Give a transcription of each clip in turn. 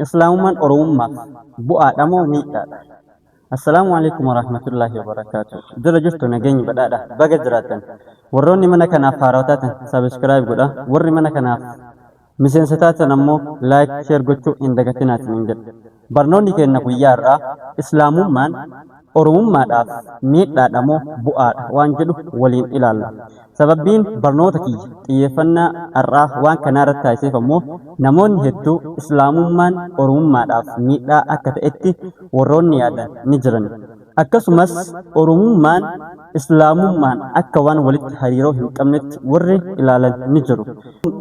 Islaamummaan Oromummaaf bu'aadha moo miidhaadha? Assalaamu alaikum warahmatullaahi wabarakaatu. Jira jirtu, nageenyi badhaadha, baga jiraattan. Warroonni mana kanaaf haarawaa taatan subscribe godha. Warri mana kanaaf miseensa taatan ammoo like, share gochuu hin dagatinaatiin hin jedhu. Barnoonni keenya guyyaa har'aa Islaamummaan Oromummaadhaaf miidhaadha moo bu'aadha waan jedhu waliin ilaalla. Sababbiin barnoota kiyya xiyyeeffannaa har'aa waan kanaa irratti taasiseef ammoo namoonni hedduu Islaamummaan Oromummaadhaaf miidhaa akka ta'etti warroonni yaadan ni jiran. Akkasumas Oromummaan Islaamummaan akka waan walitti hariiroo hin qabnetti warri ilaalan ni jiru.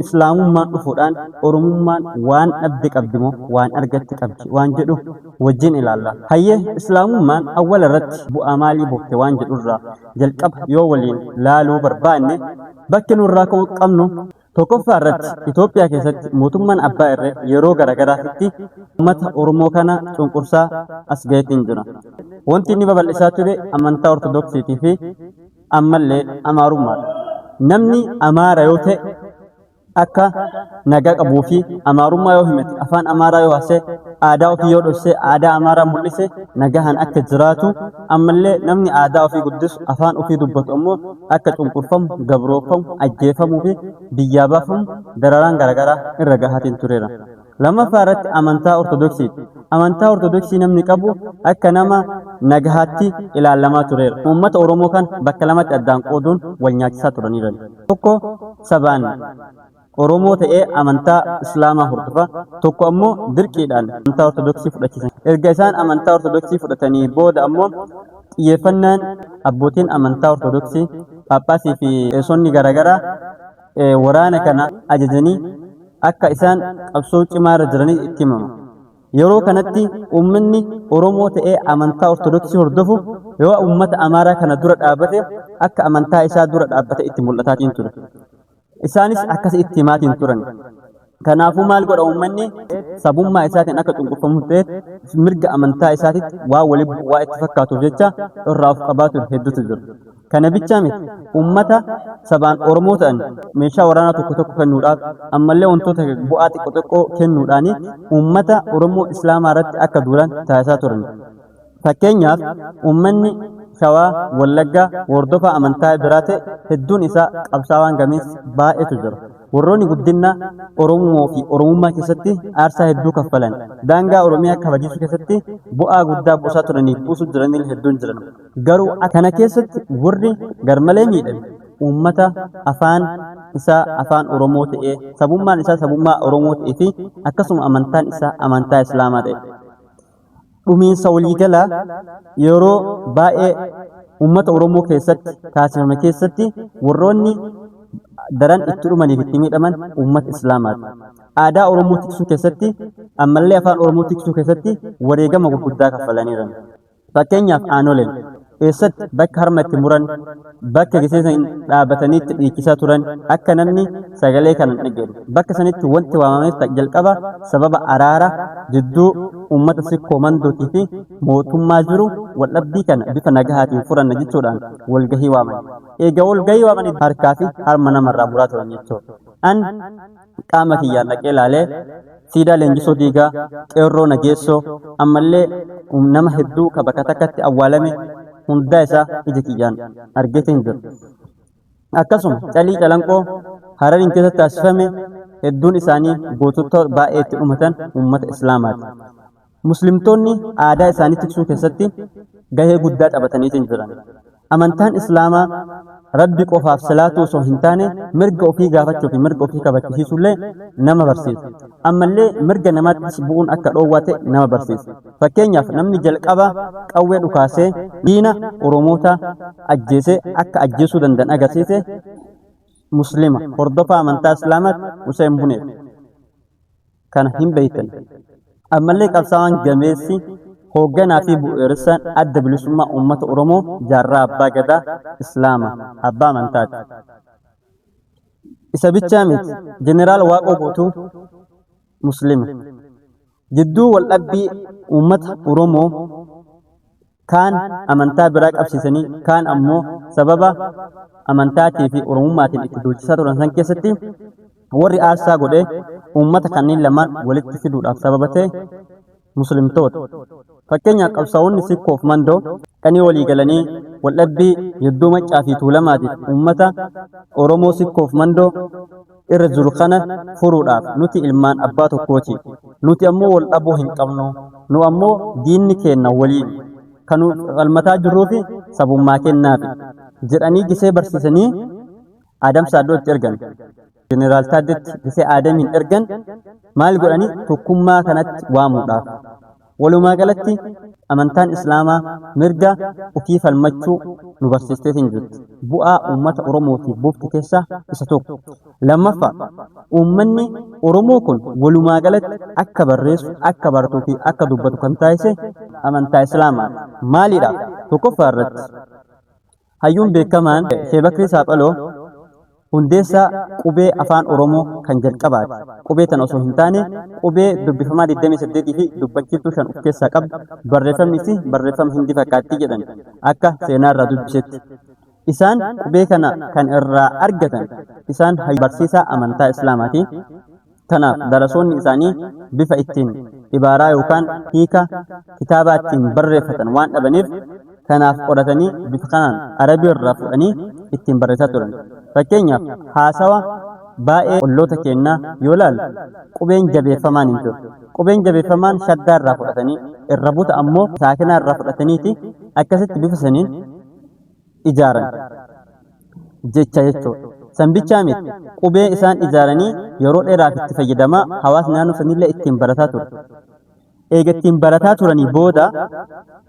Islaamummaan dhufuudhaan Oromummaan waan dhabde qabdi moo waan argatte qabdi waan jedhu wajjin ilaalla. Hayyee, Islaamummaan awwala irratti bu'aa maalii buufte waan jedhurraa jalqaba yoo waliin laaluu barbaanne, bakki nurraa ka'uu qabnu, tokkoffaa irratti Itoophiyaa keessatti mootummaan abbaa irree yeroo garaagaraatitti uummata Oromoo kana cunqursaa as gaheetiin jira. Wanti inni babal'isaa ture amantaa Ortodoksiitii fi ammallee Amaarummaadha. Namni Amaara yoo ta'e akka nagaa qabuu fi Amaarummaa yoo himate, afaan Amaaraa yoo haasa'e, aadaa ofii yoo dhokse, aadaa Amaaraa mul'ise nagahaan akka jiraatu, ammallee namni aadaa ofii guddisu, afaan ofii dubbatu ammoo akka cunqurfamu, gabroofamu, ajjeefamuu fi biyyaa baafamu, dararaan garaagaraa irra gahaatiin tureera. Lammaffaa irratti amantaa Ortodoksiiti. Amantaa Ortodoksii namni qabu akka nama nagahaatti ilaalamaa tureera. Uummata Oromoo kan bakka lamatti addaan qooduun wal nyaachisaa turaniiru. Tokko sabaan Oromoo ta'ee amantaa Islaamaa hordofa, tokko ammoo dirqiidhaan amantaa Ortodoksii fudhachiisan. Erga isaan amantaa Ortodoksii fudhatanii booda ammoo xiyyeeffannaan abbootiin amantaa Ortodoksii, Phaaphaasii fi qeesonni garaagaraa waraana kana ajajanii akka isaan qabsoo cimaa irra jiranii itti himama. Yeroo kanatti uummanni Oromoo ta'ee amantaa Ortodoksii hordofu yoo uummata Amaaraa kana dura dhaabbate akka amantaa isaa dura dhaabbate itti mul'ataatiin ture. Isaanis akkas itti himaatiin turan. Kanaafuu maal godha uummanni? Sabummaa isaatiin akka cunqurfamu ta'e, mirga amantaa isaatitti waa waliin waa itti fakkaatuuf jecha irraa of qabaa ture hedduutu jiru. Kana bichaa miti, uummata sabaan Oromoo ta'an meeshaa waraanaa tokko tokko kennuudhaaf, ammallee wantoota bu'aa xiqqoo xiqqoo kennuudhaan uummata Oromoo Islaamaa irratti akka duulan taasisaa turan. Fakkeenyaaf, uummanni Shawaa, Wallaggaa hordofaa amantaa biraa ta'e hedduun isaa qabsaawaan gameessi baay'eetu jira. Warroonni guddina Oromoo fi Oromummaa keessatti aarsaa hedduu kaffalan, daangaa Oromiyaa kabachiisuu keessatti bu'aa guddaa buusaa turaniif buusuu jiranillee hedduun jiran. Garuu kana keessatti warri garmalee miidhame uummata afaan isaa afaan Oromoo ta'ee, sabummaan isaa sabummaa Oromoo ta'ee fi akkasuma amantaan isaa amantaa Islaamaa ta'e. Dhumiinsa waliigalaa yeroo baay'ee uummata Oromoo keessatti taasifame keessatti warroonni daran itti dhumaniif itti miidhaman uummata Islaamaati. Aadaa Oromoo tiksuu keessatti, ammallee afaan Oromoo tiksuu keessatti wareegama gurguddaa kaffalaniiru. Fakkeenyaaf, Aanoleen eessatti bakka harma itti muran, bakka gisee dhaabatanii itti dhiichisaa turan, akka namni sagalee kana hin dhageenye. Bakka sanitti wanti waamameef jalqaba sababa araara jidduu uummata Sikkoo Mandootii fi mootummaa jiru, waldhabbii kana bifa nagahaatiin furanna jechuudhaan walgahii waaman. Eega walgahii waamanii harkaa fi harma namarraa muraa turan jechuudha. An qaama kiyyaan dhaqee ilaalee, siidaa Leenjisoo Diigaa, Qeerroo Nageessoo, ammallee nama hedduu ka bakka takkatti awwaalame hundaa isaa ija kiyyaan argeetiin jira. Akkasuma Calii Calanqoo Harariin keessatti taasifame, hedduun isaanii gootota baay'ee itti dhumatan uummata Islaamaati. Muslimtoonni aadaa isaanii tiksuu keessatti gahee guddaa taphataniitiin jiran. Amantaan Islaamaa Rabbi qofaaf salaatuu osoo hin taane, mirga ofii gaafachuu fi mirga ofii kabachisiisuullee nama barsiisa. Ammallee mirga namaattis bu'uun akka dhoowwaa ta'e nama barsiisa. Fakkeenyaaf, namni jalqaba qawwee dhukaasee diina Oromoota ajjeesee akka ajjeesuu danda'an agarsiise Muslima hordofaa amantaa Islaamaatti Hussein Buneet. Kana hin beektan. Ammallee qabsaa'aan gameessi, hoogganaa fi bu'uuressaan Adda Bilisummaa Uummata Oromoo Jaarraa Abbaa Gadaa Islaama, abbaa amantaati. Isa bichaa miti, Jeneraal Waaqoo Guutuu Muslima. Jidduu waldhabbii uummata Oromoo kaan amantaa biraa qabsiisanii, kaan ammoo sababa amantaatii fi Oromummaatiin itti duulchisaa turan san keessatti warri aarsaa godhee Uummata kanneen lamaan walitti fiduudhaaf sababa ta'e Muslimtoota. Fakkeenyaaf qabsaa'onni Sikkoof Mandoo qanii walii galanii waldhabbii jidduu Maccaa fi Tuulamaatiif uummata Oromoo Sikkoof Mandoo irra jiru kana furuudhaaf nuti ilmaan abbaa tokkooti. Nuti ammoo wal dhabuu hin qabnu. Nu ammoo diinni keenna waliin kan nu falmataa jirruufi sabummaa kennaafi jedhanii gisee barsiisanii Adam Saaddoo itti ergan. Jeneraal Taaddetti gisee Aadamiin ergan maal godhanii tokkummaa kanatti waamuudhaaf. Walumaa galatti amantaan Islaamaa mirga ofii falmachuu nu barsiisteetiin jirti. Bu'aa uummata Oromootiif buufte keessaa isa tokko. Lammaffaa, uummanni Oromoo kun walumaa galatti akka barreessu, akka baratuu fi akka dubbatu kan taasise amantaa Islaamaati. Maaliidhaaf? Tokkoffaa irratti Hayyuun beekamaan Shee Bakrii Saaphaloo hundeessaa qubee Afaan Oromoo kan jalqabaati. Qubee tana osoo hin taane qubee dubbifamaa 28 fi dubbachiiftuu 5 of keessaa qabdu barreeffamni isii barreeffama Hindii fakkaatti jedhan akka seenaa irraa dubbisetti. Isaan qubee kana kan irraa argatan isaan barsiisaa amantaa Islaamaati. Kanaaf darasoonni isaanii bifa ittiin ibaaraa yookaan hiika kitaabaa ittiin barreeffatan waan dhabaniif kanaaf qoratanii bifa kanaan Arabii irraa fuudhanii ittiin barreessaa turan. Fakkeenyaaf haasawa baay'ee olloota keennaa yoo laalle qubeen jabeeffamaan hin jiru. Qubeen jabeeffamaan shaddaa irraa fudhatanii irra buta ammoo saakinaa irraa fudhataniiti akkasitti bifa saniin ijaaran jecha jechuudha. San bichaa miti qubee isaan ijaaranii yeroo dheeraaf itti fayyadamaa hawaasni naannoo sanillee ittiin barataa ture. Eega ittiin barataa turanii booda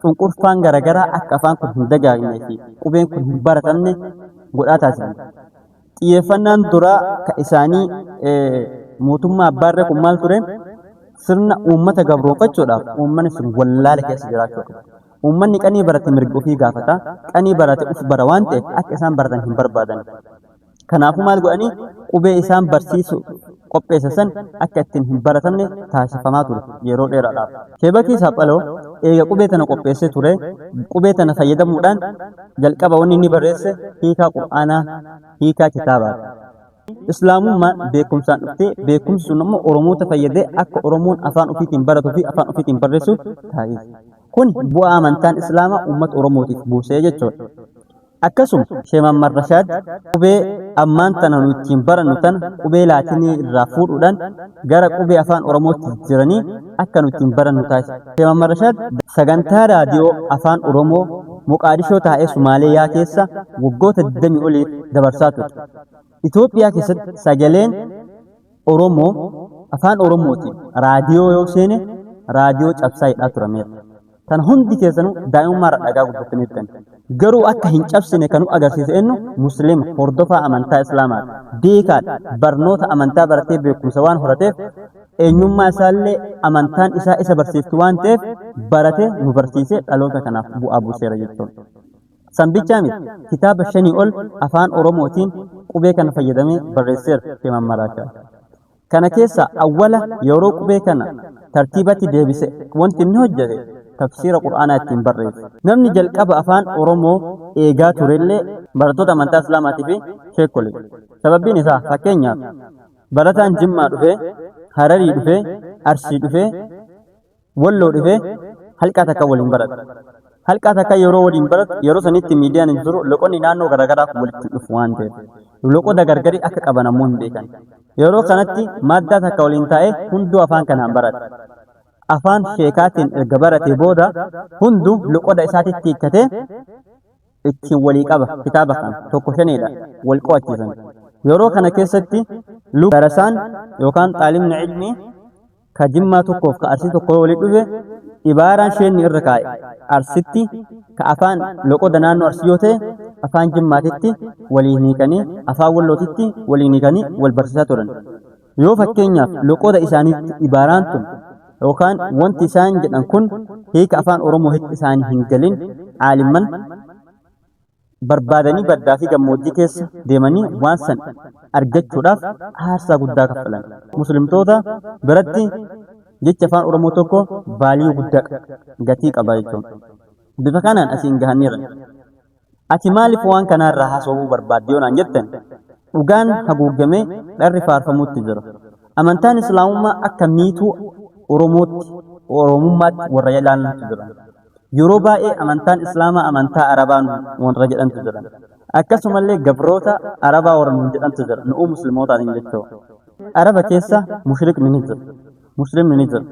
cunqurfaan garaagaraa akka afaan kun hin dagaagnee fi qubeen kun hin baratamne godhaa taasisan. Xiyyeeffannaan duraa ka isaanii mootummaa abbaarree kun maal ture? Sirna uummata gabroonfachuudhaaf uummanni sun wallaala keessa jiraachuu qaba. Uummanni qanii barate mirga ofii gaafata, qanii barate uf bara waan ta'eef akka isaan baratan hin barbaadan. Kanaafuu maal godhanii qubee isaan barsiisu qopheessa san akka ittiin hin baratamne taasifamaa ture yeroo dheeraadhaaf. Sheebakii Saaphaloo eega qubee tana qopheessee ture, qubee tana fayyadamuudhaan jalqaba wanni inni barreesse hiikaa Qur'aanaa, hiikaa kitaabaati. Islaamummaan beekumsaan dhuftee beekumsi sun ammoo Oromoota fayyadee akka Oromoon afaan ofiitiin baratuu fi afaan ofiitiin barreessu taasise. Kun bu'aa amantaan Islaamaa uummata Oromootiif buusee jechuudha. Akkasuma Sheeh Mahammad Rashaad qubee ammaan tana nu ittiin barannu tana qubee Laatinii irraa fuudhuudhaan gara qubee afaan Oromootti jijjiiranii akka nu ittiin barannu taasise. Sheeh Mahammad Rashaad sagantaa raadiyoo afaan Oromoo Moqaadishoo taa'ee Sumaaleeyaa keessa waggoota 20 oliif dabarsaa ture. Itoophiyaa keessatti sagaleen Oromoo afaan Oromootiin raadiyoo yoo seene raadiyoo cabsaa hidhaa turameera. Kana hundi keessanuu daa'imummaa irraa dhagaa guddattaniirtan. Garuu akka hin cabsine kan nu agarsiise eenyu Musliima hordofaa amantaa Islaamaati. Beekaadha. Barnoota amantaa baratee beekumsa waan horateef eenyummaa isaallee amantaan isaa isa barsiifti waan ta'eef baratee nu barsiisee dhaloota kanaaf bu'aa buuseera jechuudha. San bichaa miti kitaaba shanii ol afaan Oromootiin qubee kana fayyadamee barreesseera Sheeman Maraashaa. Kana keessa awwala yeroo qubee kana tartiibatti deebise wanti inni hojjete tafsiira Qur'aanaa ittiin barreesse. Namni jalqaba afaan Oromoo eegaa turellee barattoota amantaa Islaamaatii fi sheekkolee. Sababbiin isaa fakkeenyaaf barataan Jimmaa dhufee, Hararii dhufee, Arsii dhufee, Walloo dhufee halqaa takka waliin barata. Halqaa takka yeroo waliin baratu yeroo sanitti miidiyaan hin jiru loqonni naannoo garaagaraa kun walitti dhufu waan ta'eef loqoda gargarii akka qaban ammoo hin beekan. Yeroo kanatti maaddaa takka waliin taa'ee hunduu afaan kanaan barata. Afaan sheekaatiin erga baratee booda hunduu loqoda isaatitti hiikkatee ittiin walii qaba kitaaba kana tokko shaneedha wal qo'achiisan. Yeroo kana keessatti darasaan yookaan xaalimni ilmii ka Jimmaa tokkoof ka Arsii tokko yoo walitti dhufe ibaaraan sheenni irra kaa'e Arsitti ka afaan loqoda naannoo Arsii yoo ta'e afaan Jimmaatitti waliin hiikanii afaan Wallootitti waliin hiikanii wal barsiisaa turan. Yoo fakkeenyaaf loqoda isaaniitti ibaaraan tun yookaan wanti isaan jedhan kun hiika afaan Oromoo isaanii hin galin aalimman barbaadanii baddaa fi gammoojjii keessa deemanii waan san argachuudhaaf aarsaa guddaa kaffalan. Muslimtoota biratti jechi afaan Oromoo tokko vaaliyuu guddaa qaba, gatii qaba jechuudha. Bifa kanaan asiin gahaniiran. Ati maaliif waan kanaarraa haasawuu barbaadde yoo naan jettan, dhugaan haguugamee dharri faarfamuutti jira. Amantaan Islaamummaa akka miituu Oromootti, Oromummaatti warra ilaalantu jira. Yeroo baay'ee amantaan Islaamaa amantaa Arabaa warra jedhantu jira. Akkasumallee gabroota Arabaa warra nuun jedhantu jira. Nu'uu muslimootaan jechuudha. Araba keessa mushrikni ni jira. Muslimni ni jira.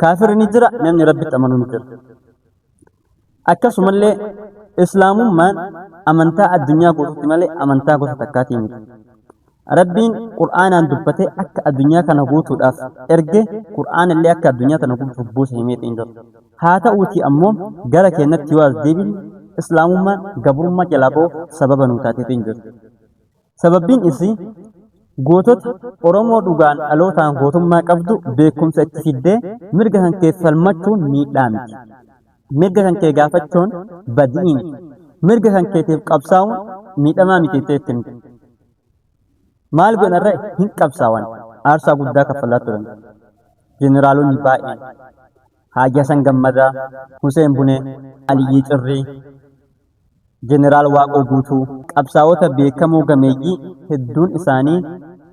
Kaafirri ni jira, namni Rabbitti amanu ni jira. Akkasumallee Islaamummaan amantaa addunyaa guutuutti malee amantaa gosa takkaatii miti. Rabbiin Qur'aanaan dubbatee akka addunyaa kana guutuudhaaf erge, Qur'aana illee akka addunyaa tana guutuuf buuse himeetiin jira. Haa ta'uutii ammoo gara keenyatti yoo as deebine, Islaamummaan gabrummaa jalaa ba'uuf sababa nuu taateetiin jirti. Sababbiin isii gootota Oromoo dhugaan dhalootaan gootummaa qabdu beekumsa itti fiddee mirga kan kee falmachuun miidhaa miti. Mirga kan kee gaafachuun badii miti. Mirga kan keetiif qabsaa'uun miidhamaa miti jetteetti miti. Maal godhanarra hin qabsaawan, aarsaa guddaa kaffalaa turan. Jeneraalonni baay'een, Haaji Hasan Gammadaa, Huseen Bunee, Aliyyii Cirrii, Jeneraal Waaqoo Guutuu, qabsaa'ota beekamoo gameeyyii hedduun isaanii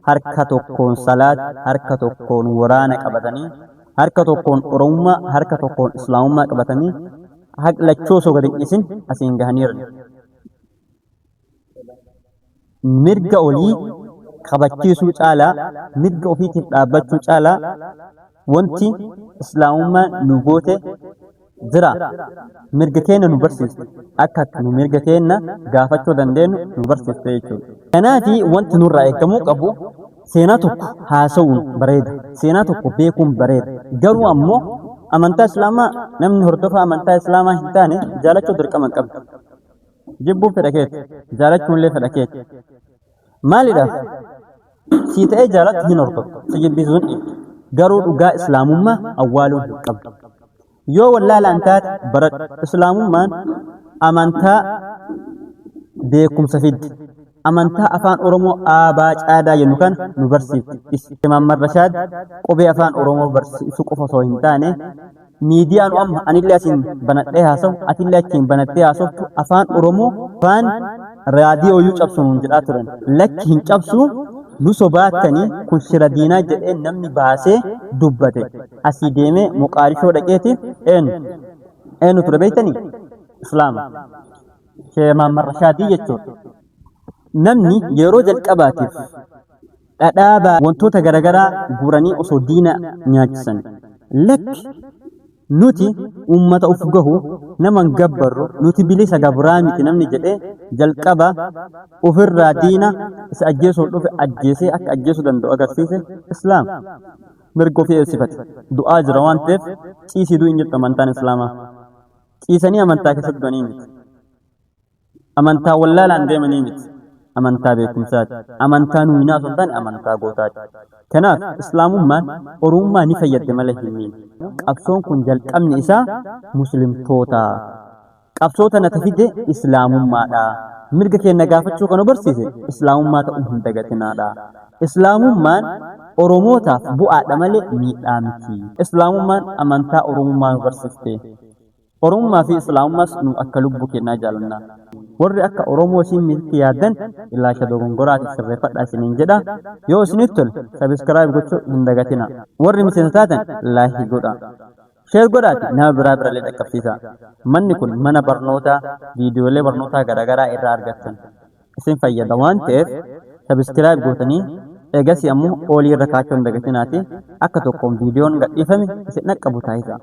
harka tokkoon salaata, harka tokkoon waraana qabatanii, harka tokkoon Oromummaa, harka tokkoon Islaamummaa qabatanii lachuu osoo gadi hin dhiisin asiin gahaniiru. Mirga olii kabachiisuu caalaa, mirga ofiitiif dhaabbachuu caalaa wanti Islaamummaan nu goote jira. Mirga keenya nu barsiiste. Akka nu mirga keenya gaafachuu dandeenyu nu barsiiste jechuudha. Kanaafi wanti nurraa eegamuu qabu, seenaa tokko haasa'uun bareeda. Seenaa tokko beekuun bareeda. Garuu ammoo amantaa Islaamaa namni hordofaa amantaa Islaamaa hin taane jaalachuu dirqama hin qabdu. Jibbuun fedha keeti. Jaalachuun illee fedha keeti. Maaliidhaaf? Sii ta'ee jaalattu hin hordoftu. Si jibbisuun dhiiftu. Garuu dhugaa Islaamummaa awwaaluu hin qabdu. Yoo wallaalaan taate baradhu. Islaamummaan amantaa beekumsa fiddi. Amantaa afaan Oromoo aabaa caadaa jennu kana nu barsiifti. Imaam Rashaad qubee afaan Oromoo barsiisuu qofa osoo hin taane, miidiyaa nu amma anillee asiin banadhee haasa'u, atillee achiin banattee haasoftu, afaan Oromoo afaan raadiyooyyuu cabsu nuun jedhaa turan. Lakki, hin cabsu, nu sobaattanii, kun shira diinaa jedhee namni baasee dubbate. Asii deemee Moqaadishoo dhaqeeti eenyu? Eenyu ture beektanii? Islaama. Sheekh Mahammad Rashaadii jechuudha. Namni yeroo jalqabaatiif dhadhaa wantoota garaagaraa guuranii osoo diina nyaachisan, lakki, nuti uummata uf gahu, nama hin gabbarru, nuti bilisa, gabraa miti namni jedhee jalqaba ofirraa diina isa ajjeesuuf dhufe ajjeesee akka ajjeesuu danda'u agarsiise Islaama. Mirga ofii eegsifate. Du'aa jira waan ta'eef ciisii du'i hin jettu amantaan Islaamaa. Ciisanii amantaa keessatti du'anii miti. Amantaa wallaalaan deemanii miti. Amantaa beekumsaati. Amantaa nuunaa osoo hin taane amantaa gootaati. Kanaaf Islaamummaan Oromummaa ni fayyadde malee hin miine. Qabsoon kun jalqabni isaa muslimtoota. Qabsoo tana ta fide Islaamummaadha. Mirga keenya gaafachuu kan nu barsiise Islaamummaa ta'uu hin dagatinaadha. Islaamummaan Oromootaaf bu'aadha malee miidhaa miti. Islaamummaan amantaa Oromummaa nu barsiifte. Oromummaa fi Islaamummaas nu akka lubbuu keenyaa jaalanna. Warri akka Oromoo isin mititti yaaddan ilaalcha dogongoraati, sirreeffadhaa isiniin jedha. Yoo isinitti tole subscribe gochuu hin dagatina. Warri miseensa taatan like godha. Share godhaati nama biraa birallee dhaqqabsiisa. Manni kun mana barnootaa viidiyoolee barnootaa garaagaraa irraa argattan. Isin fayyada waan ta'eef subscribe gootanii eegasii ammoo all irra kaachuu hin dagatinaati akka tokkoon viidiyoon gadhiifame isin dhaqqabu taasisa.